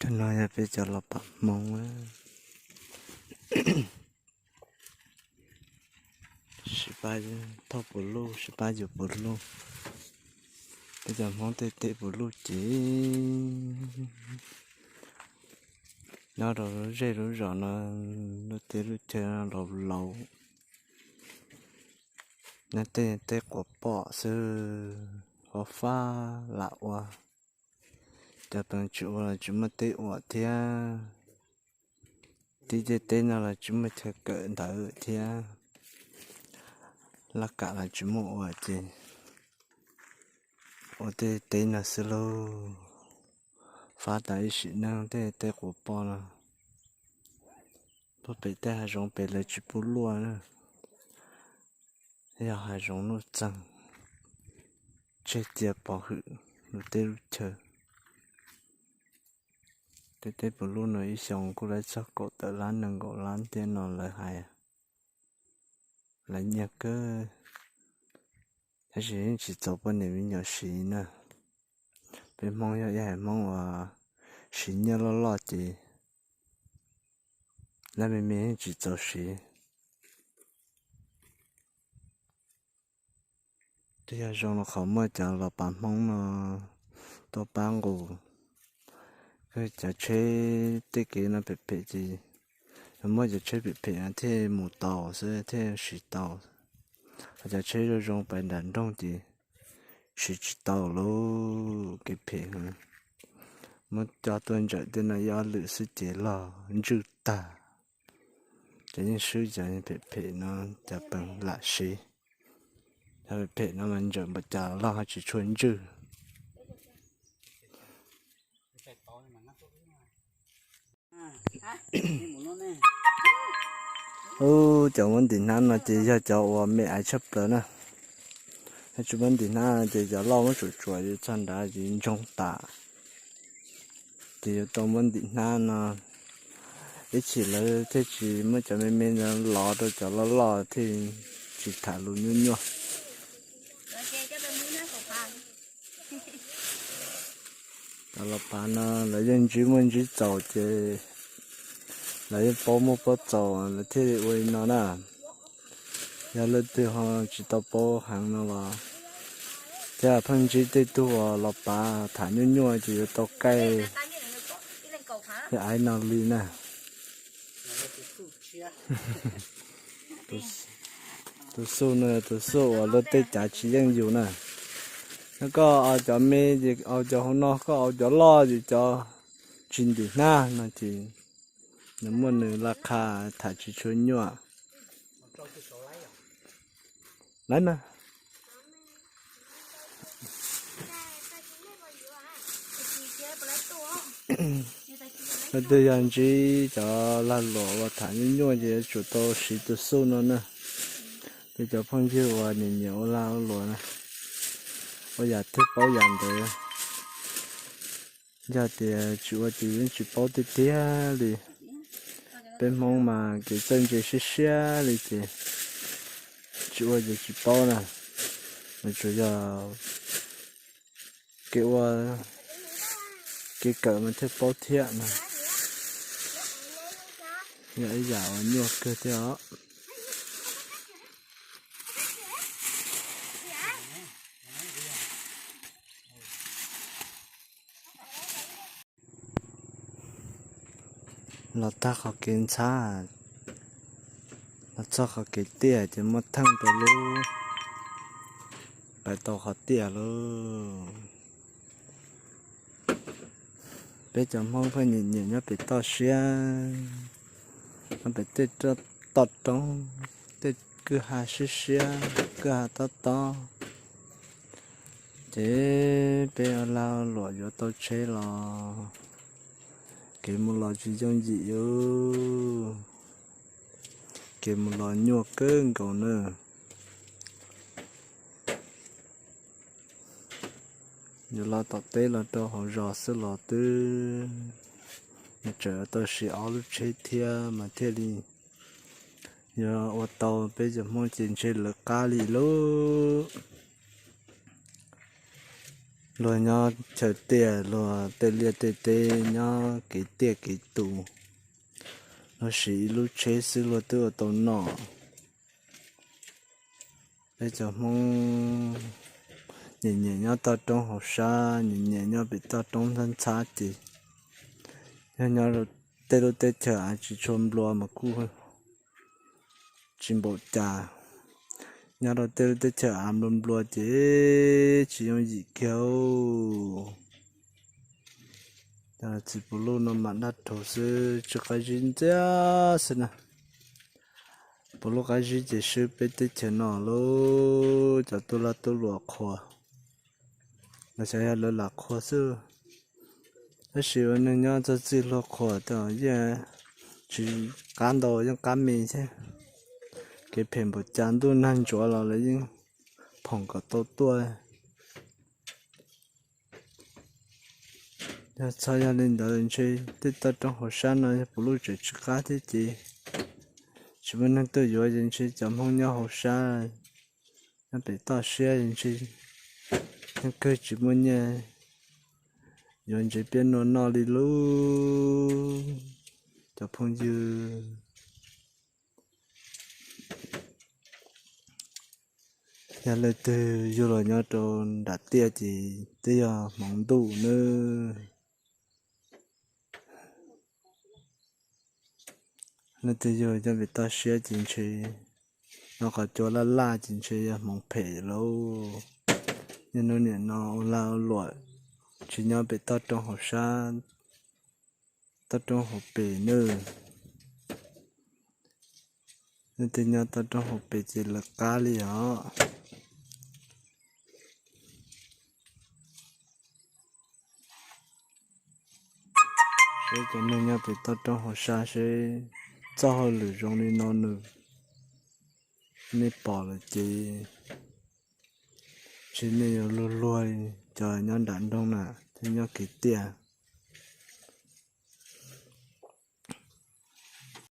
Tus no yog peb cov los pam Hmoob, sib pab thauj puv luj, sib pab yuav puv luj. Peb cov Hmoob tej teb puv luj ces nyob rau lub zej lub zos no, lub teb lub chaw no laus laus, nyob tej teb quav pom xwb, fab fab lam ua. Cov peem tsis ua los tsis muaj teb ua thiab, tib tej teb no los tsis muaj chaw kawm ntawv thiab, laj kam los tsis muaj ua ces ua tej teb no xwb lauj. Fab tas ib sim neej tej teb quav pom no, puag pem tej hav zoov pem lawv tsis pub luaj na, yog hav zoov nuj txeeg, tseg cia pov hwm lub teb lub chaw. Tej teb puv luj no ib xyoos kuj lawv txog kaum tawm lab nees nkaum lab thiab no lawv hais, lawv nyiaj kawg, tab sis yeej tsis txaus poj niam me nyuam siv na. Peb Hmoob yog ib haiv Hmoob uas siv nyiaj loj loj ces lab me me yeej tsis txaus siv. Twb yog zoo los qhov muaj cov los pam Hmoob no tuaj pab nqus, cov tsheb tej kev no phem phem ces muab cov tsheb phem phem no thiaj mus tau xwb thiaj siv tau. Ho cov tsheb zoo zoo pais nram nroog ces siv tsis tau lauj, kev phem heev. Muab coj tuaj ntsawm tej no ib ob lwm xwb ces log ntswj tag. Cov yeej swb cov phem phem no cov peem lam siv. Cov phem phem no mas ntsawm npaum cas los ho tsis tshua ntswj. Ub, cov muab ntim hnab no ces yog cov uas me aiv tshaj plaws na. Yog tsis muab ntim hnab ces cov loj muab tsuam tsuam txog nrad ces ntsoog tas. Ces yuav tau muab ntim hnab no, ib chim lawv thiaj tsis muab cov me me no lov rau cov loj loj thiaj tsis tham lus nyuaj nyuaj. Cov los pav no lawv yeej ntsib muaj ntsib txaus ces lawv yeej paub muaj paub txaus lawv thiaj li ua li no na. Yog leej twg ho tsis tau paub heev no los thiab pheej ntsib tej tug uas los pav tham nyuaj nyuaj ces yuav tau kaij yog aiv no li na. Tus xuj no yog tus xuj uas luag tej cav tsis yeej yus na. Yog koj aus cov me ces aus cov hauv no, koj aus cov loj ces cov tsis ntim hnab no ces nws muaj nws laj qha tham tsis tshua nyuaj. Lawv na, leej twg yog ntsib cov lag luam uas tham nyuaj nyuaj ces yuav tsum tau siv tus xuj no na. Peb cov phooj ywg uas nyiam nyiam ua lag ua luam na, ua yam twg paub yam ntawd. Yog tias tsis ua ces yeej tsis paub tiag tiag li. Peb Hmoob mas kev txawj ntse siab siab li ces tsis ua ces tsis paub na. Nws tsuas yog kev ua, kev kawm mas thiaj paub thiab no. Yog ib yam uas nyuaj kawg thiab os. Los tag qhov kev ntxhab, los txog qhov kev tiaj ces muab theej rau lub, pais tau qhov tiaj lauj. Peb cov Hmoob pheej nyiam nyiam nyob pem toj siab, nyob pem tej toj roob, tej kwj ha siab siab, kwj ha tob tob. Ces peb ua lag luam yuav tau tsheb los kev mus los tsis yooj yim, kev mus los nyuaj kawg nkaus na. Yuav los tom teb los rau hauv zos xwb los twb tseem tau siv ob lub tsheb thiab mas thiaj li yuav ua tau. Peb cov Hmoob ces ntshe lawv qab li lauj. Luag nyob chaw tiaj, luag tej liaj tej teb nyob kev tiaj kev tus, luag siv ib lub tsheb xwb luag twb ua tau noj. Peb cov Hmoob nyiam nyiam nyob toj roob hauv sab, nyiam nyiam nyob pem toj roob ntxhab ntxhab ces yog nyob rau tej lub teb chaws av tsis tshua nplua mas kuj tsis npaum cas. Nyob rau tej lub teb chaws av nplua nplua ces tsis yooj yim kiag. Cov txiv puv luj no mas dab rhuv xwb, tsw qab zib ntxiag xwb na. Puv luj qab zib ces swb peb teb chaws no lauj, cov tub lab tub luam qhuas los xyov yog lawv lam qhuas xwb. Tab sis ua neeg nyob txog txij hluas qhuas yeej tsis qab ntau, yeej qab me thiab. Kev phem npaum cas ntuj nag ntsuav los lawv yeej phoom kom tau tuaj. Yog txhob yog li ntawd ntshe tej toj roob hauv sab no yog puv luj tseem tsw qab thiab ces tsis muaj neeg tuaj yuav ces ntshe cov Hmoob nyob hauv sab, nyob pem toj siab es ntshe yeej kawg tsis muaj nyiaj yuav ntsev piab nua noj li lauj cov phooj ywg. Yog leej twg yug los nyob rau nram tiaj ces twb yog hmoov ntuj nawb. Leej twg yug nyob pem toj siab ces ntshe nyob qhov cua laj laj ces ntshe yog hmoov phem lauj. Niaj hnub nim no ua lag ua luam tsis nyob pem toj roob hauv sab, toj roob hauv pes nawb. Leej twg nyob toj roob hauv pes ces lawv qab li os. Seb cov neeg nyob pem toj roob hauv sab seb txoj hauj lwm zoo li no nws, nej pom lawm ces ntshe nej yuav luag luag li cov nyob nram nroog na thiab nyob kev tiaj.